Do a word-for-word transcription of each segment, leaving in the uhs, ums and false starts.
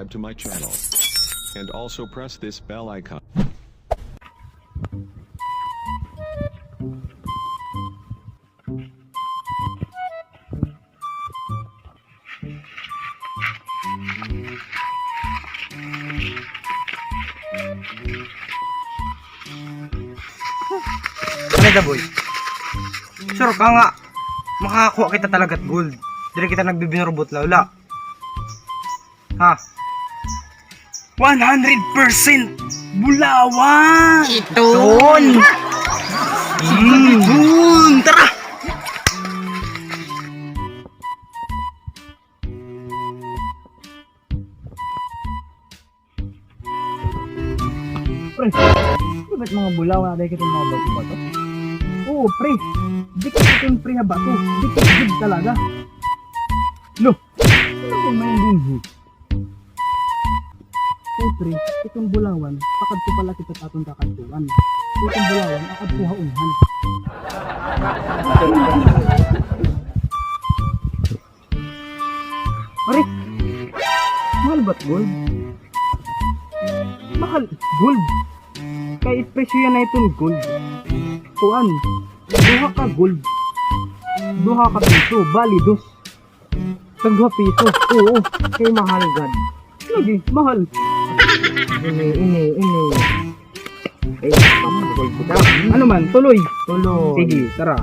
subscribe to my channel. And also press this bell icon. Ano da, boy? Sure ka nga makakakuha kita talaga hit gold? Diri kita nagbibinurbot la, wala. Ha? One hundred percent bulawan! Iton! Mm. Iton! Tara! Pre, di ba mga bulawan, aday kita mga bato-bato? Oo, pre. Dikit iton, pre, ha bato. Dikit gud talaga. Lo, ano ba man dinhi? Uy, pre, iton bulawan, pakadto pala kita ha aton kakadtuan. Iton bulawan, aadto ha unghan. Pare, mahal ba it gold? Mahal gold. Kay it presyo yana iton gold. Kuan, duha ka gold. Duha ka piso, bali dos. Tag duha piso. Oo, kay mahal gad. Lagi, mahal. Ini, ini, ini. Ay, papakol kita. Ano man, tuloy. Tuloy. Sige, tara.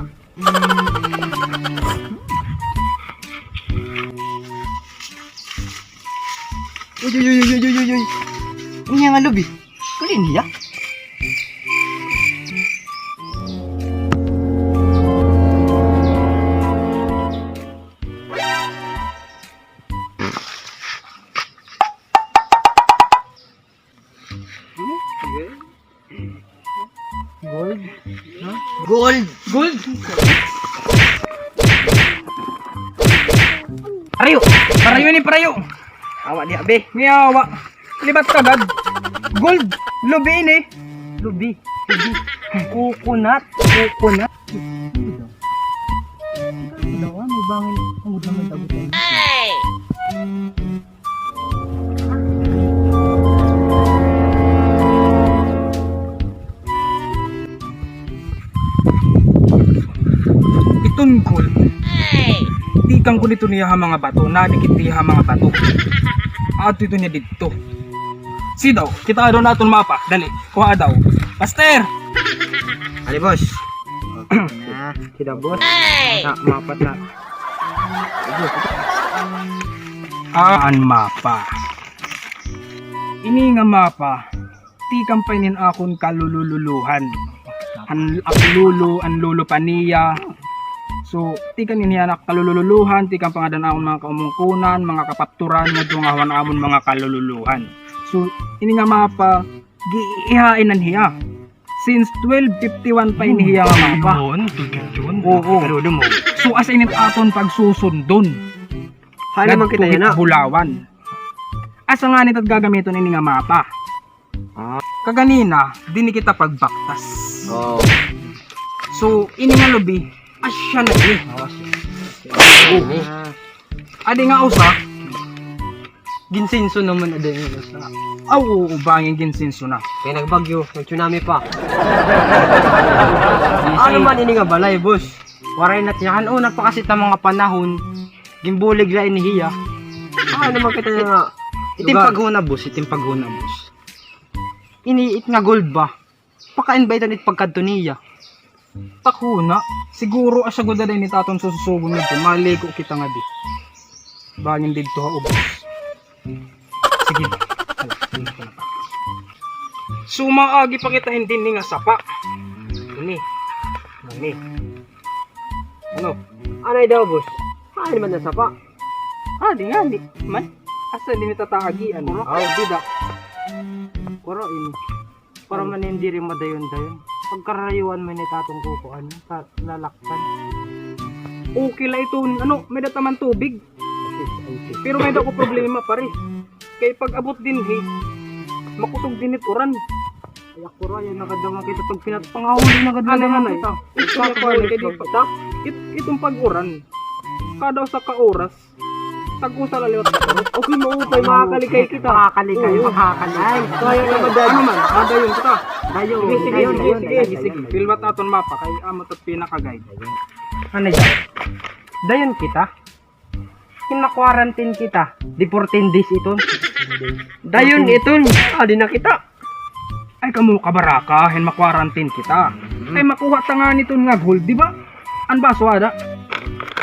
Uy, uy, uy, uy, uy, uy, uy. Unya nga lubi. Kuli niya. Gold? Ha? Gold! Gold! Parayo! Parayo ini, parayo! Awa di, abi. May awa. Libat ka gad. Gold! Lubi ini. Lubi. Lubi. Coconut. Coconut. Ano daw? Ano daw, ah? May bangin. Ang ganda, may tagot tayo. Iton gold, tikang ko didto niya ha mga bato, nadikit niya ha mga bato. Adto ito niya didto. Sige daw, kitaa daw naton mapa, dali, kuhaa daw. Master! Ali, boss. Okay na. Sige daw, boss. Na, mapa na. Ah, an mapa. Ini nga mapa, tikang pa ini han akon kalulululuhan. An ak lolo, an lolo pa niya. So, tikang ini han ak kalulululuhan, tikang pa ngada han akon mga kaumungkunan, mga kapapturan, ngadto nga han amon mga kalululuhan. So, ini nga mapa, giihain na hiya. Since twelve fifty-one pa ini hiya nga mapa. Yun, tugid yun. Oo. Pero alam mo. So, asa ini it aton pagsusundon? Hala man kita yana. Bulawan. Asa ngani it gagamiton ini nga mapa? Ah. Kaganina, dinhi kita pagbaktas. Oo. So, ini nga lubi, asya na ini. Oo, asya. Oo. Ah. Adi nga usa, ginsinso naman adi nga usa. Aw, oo, bangin ginsinso na. Kay nagbagyo, nag-tsunami pa. Ano man ini nga balay, boss? Waray na tiyakan. Una pa kasi it mga panahon, ginbulig la ini hiya. Ah, ano man kita nga itim paghuna, boss, itim paghuna, boss. Ini it nga gold ba? Paka-invite-an it pagkadto niya. Paghuna, siguro asya gud ada ini it aton sususugon ngadto. Maligo kita ngadi. Bangin didto ha ubos. Sige. Hala, didto na pa. So, maagi pa kita hin dinhi nga sapa. Ini. Ini. Ano? Anay daw, boss. Hain man an sapa? Ah, di nga, di man. Asa dinhi it aton agi, ano? Aw, dida. Kuro ini. Para man diri madayon-dayon. Pagkarayuan man it aton kukuan, lalakpan. Okay la ito, ano, may-ada man tubig. Pero may-ada ko problema, pare. Kay pag-abot dinhi, makusog dinhi it uran. Ay, ako ra, yan, nakadawat kita pag pinat-, pangahuli, nakadawat kita. Ano, ano, ano, ito, ito, ito, ito, ito, it-, itong pag-uran, kada usa ka oras, Tag-usa la liwat. Okay, maupay, makakalikay kita. Makakalikay, oo, makakalikay. Ay, kaya naman, Dad. Ano man, padayon kita. Dayon, sige, sige, dayon, sige, dayon, sige, dayon. Sige, sige. Liwat aton mapa, kay amo ito pinaka-guide. Ano dyan? Dayon kita? Kina-quarantine kita. Di fourteen days iton. Dayon iton. Ah, di na kita. Ay, kamo kabaraka, hin ma-quarantine kita. Mm. Ay, makuha ta ngani iton nga gold, di ba? An baso ada.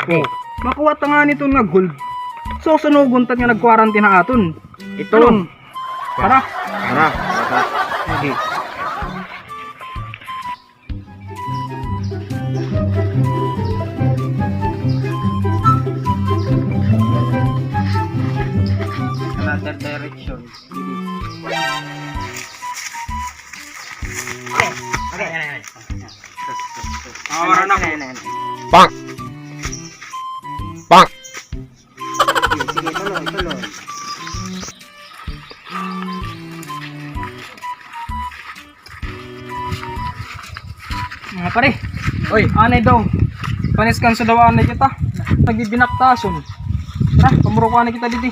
Oh, makuha ta ngani iton nga gold. So, sunugon ta nga nag-quarantine ha aton. Iton. Tara. Tara, tara. Sige. Another direction. Aray, aray, aray. Ah, wala na ako. Pak! Pak! Sige, sige, tuloy, tuloy. Mga pare. Oy, anay daw. Paniskanso daw anay kita. Nagbibinaktason. Tara, pamurok anay kita didi.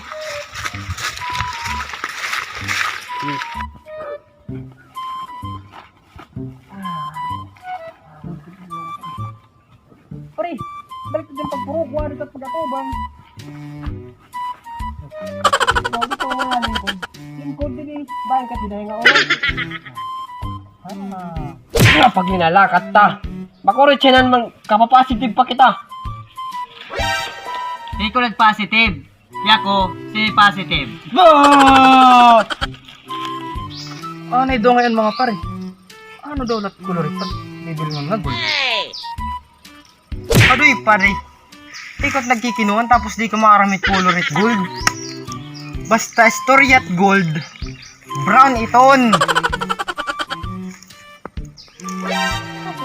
Pare, balik ka dyan pagpurok, wala ka pag-atubang. Sabi ko, wala lingkod. Lingkod, di ba? Bahay ka, di na nga oras. Ah. Nga pag hinalakat ta. Makurit siya nan mang kapapositive pa kita. Di ko nag-positive. Yako, si positive. Ba! Ano ito ngayon, mga pare? Ano daw lat color ito? Bibili mo na gold. Adoy, pare. Ikot nagkikinuan tapos di ka maaramit color it gold. Basta istorya it gold. Brown iton.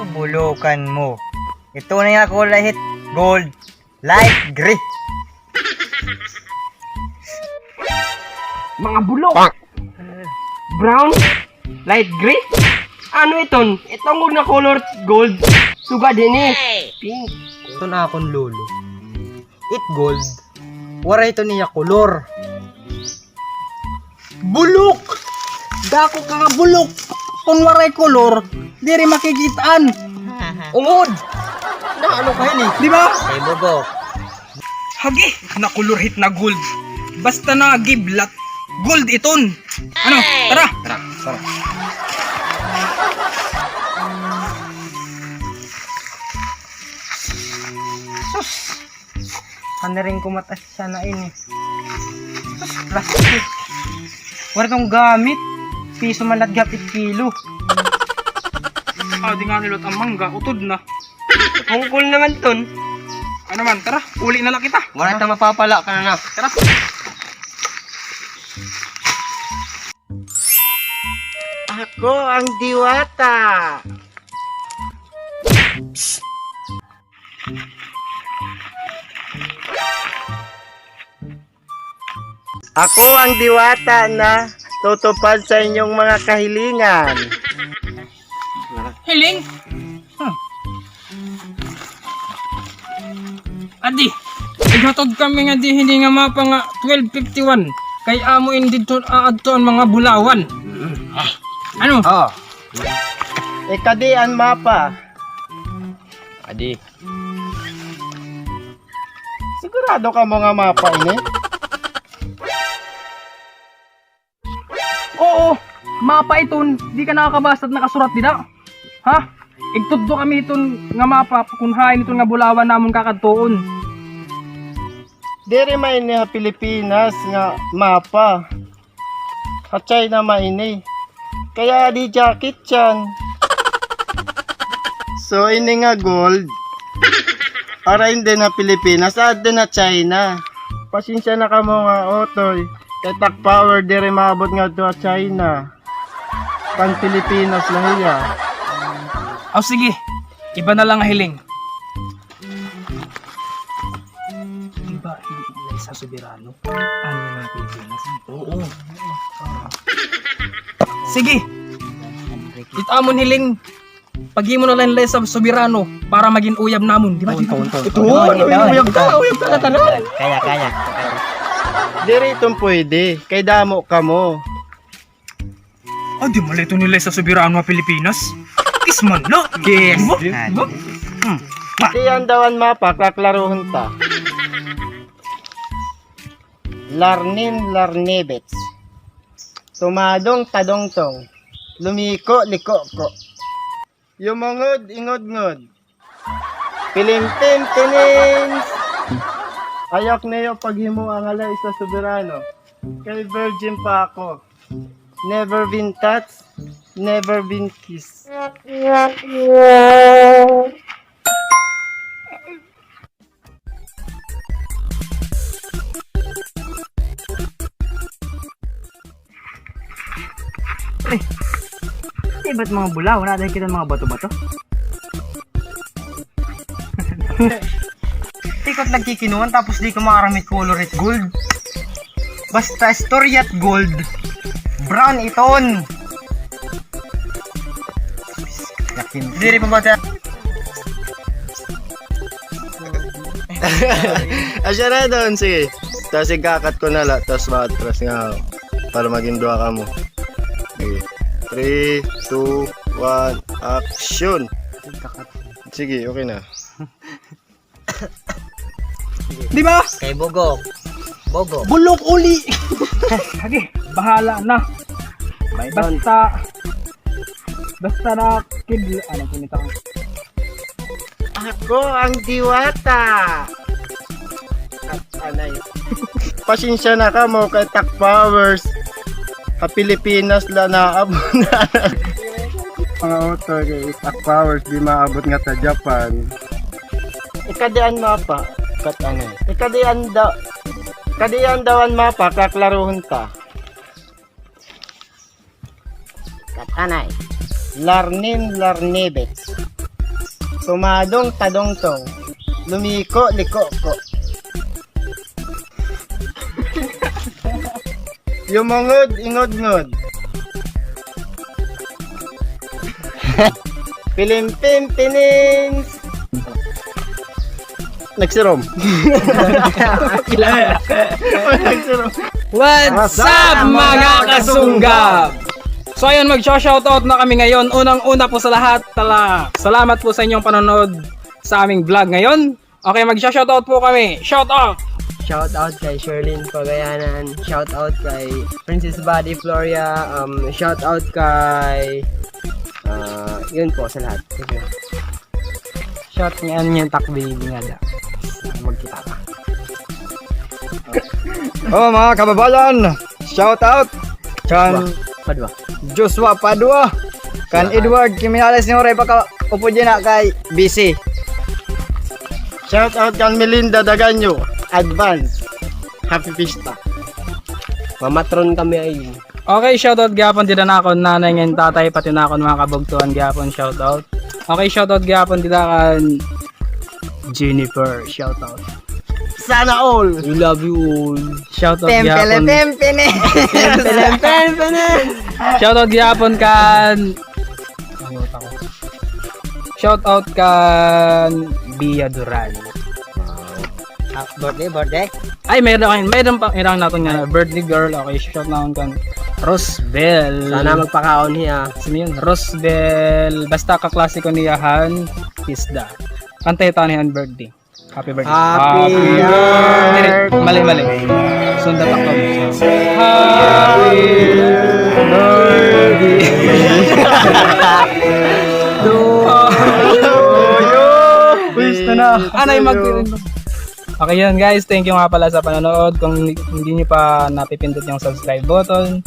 Bulukan mo. Ito na nga kulay hit gold. Light gray. Mga bulok. Brown? Light gray? Ano iton? Iton nga color gold. Sugad hini. Pink. Iton akon lolo. It gold. Waray iton iya kolor. Bulok! Dako ka nga bulok! Kon waray kolor, diri makikit-an. Ungod! Na, ano ka hini? Di ba? Kay bugo. Hagi, nakulor hit na gold. Basta nagiblat, gold iton. Ano? Tara! Tara, tara. Sus! Kaniring ko mata siya na ini. Sus, plastic. Wala tong gamit. Piso man lat gapit kilo. Ah, di nga nilot ang mangga. Utod na. Tungkol naman ton. Ano man, tara. Uli na lang kita. Wala tang mapapala ka na na. Tara. Ako ang diwata. Ako ang diwata na tutupad sa inyong mga kahilingan. Hiling? Hmm. Adi, ighatod kami nga di hini nga mapa nga twelve fifty-one. Kay amo in didto aadto an mga bulawan. Ano? Oh. Ikadi an mapa. Adi. Sigurado kamo nga mapa ini? Oo, mapa iton. Di ka nakakabasa it nakasurat dida? Ha? Igtudlo kami iton nga mapa kun hain iton nga bulawan namon kakadtuon. Diri man ini ha Pilipinas nga mapa. Ha China man ini. Kay adi Jackie Chan. So, ini nga gold. Ara ini ha Pilipinas, aadi ha China. Pasensya na kamo nga utoy. Kay tak power diri maabot ngadto ha China. Pan Pilipinas la hiya. Aw, sige. Iba na lang nga hiling. Di ba, hindi na sa soberano? Ano na Pilipinas? Oo. Sige. It amon hiling, paghimo na lang la sa soberano para magin uyab namon, di ba? Di ba? Ito, ito, ito, uyab ka, uyab ka na tanan. Kaya, kaya. Diri iton pwede, kay damo kamo. Ah, di man la iton nila sa soberano ha Pilipinas. Kiss man la. Kiss. Diba? Diba? Hmm. Tiyan daw an mapa, kaklarohon ta. Larnin larnibets. Tumadong tadongtong. Lumiko likoko. Yumungod ingodngod. Pilimpim pinins! Ayaw niyo paghimoa nga la isa soberano. Kay virgin pa ako. Never been touched, never been kissed. Ay, ay, ba't mga bula? Wala dahil kita mga bato-bato. Ikot nagkikinuan tapos di ka makaramit color it gold. Basta istorya it gold. Brown iton. Diri pa ba ta-, Asya na doon, sige. Tapos ikakat ko na la, tapos maatras nga ako. Para maging duha kamo. Sige. Three, two, one, action! Sige, okay na. Di ba? Kay Bogok. Bogok. Bulok uli! Sige, bahala na. Basta, basta na kid-, ano, kinita ko. Ako ang diwata. At anay. Pasensya na kamo kay Tac Powers. Ha Pilipinas la naabot na. Mga utod kay Tac Powers, di maabot nga ta Japan. Ikadian mapa, kat anay. Ikadian da-, ikadian daw an mapa, kaklarohon ta. Katanay. Larnin larnibets. Tumadong tadongtong. Lumiko likoko. Yumungod ingodngod. Pilimpim pinins. Nagsirom. Nagsirom. What's up, mga kasunggab? So ayun, magsho-shoutout na kami ngayon. Unang-una po sa lahat, tala-, salamat po sa inyong panonood sa aming vlog ngayon. Okay, magsho-shoutout po kami. Shoutout! Shoutout kay Sherlyn Pagayanan. Shoutout kay Princess Buddy Floria. Um, shoutout kay, ah, yun po sa lahat. Thank you. Shout nga niyan takbi nga da. Magkita ka. Oh, mga kababayan, shout out kan Padua. Joshua Padua. Kan Edward Kiminales ni Oray, pagka upo dyan na kay B C. Shout out kan Melinda Daganyo. Advance. Happy Fiesta. Mamatron kami ay. Okay, shoutout gihapon dida nakon nanay ngan tatay, pati nakon mga kabugtuan gihapon, shoutout. Okay, shoutout gihapon dida kan Jennifer, shoutout. Sana all. We love you all. Shoutout gihapon. Pempele, pempene. Pempele, pempene. Shoutout gihapon kan, ano ta ko? Shoutout kan Bia Duran. Ah, birthday, birthday? Ay, mayroon, mayroon pa, mayroon natin nga birthday girl. Okay, shout out kan Rosbel. Sana magpakaon hiya. Sino yun? Rosbel. Basta kaklase ko niya han isda. Kanta ito niya han birthday. Happy birthday. Happy birthday. Dili, mali, mali. Sundat ako. Happy birthday to you. Gusto na. Anay, mag- Okay, yun guys. Thank you nga pala sa panonood. Kung hindi niyo pa napipindot yung subscribe button,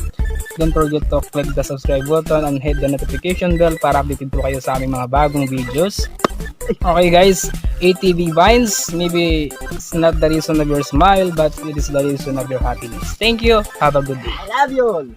don't forget to click the subscribe button and hit the notification bell para updated po kayo sa aming mga bagong videos. Okay guys, A T V Vines, maybe it's not the reason of your smile, but it is the reason of your happiness. Thank you. Have a good day. I love you all.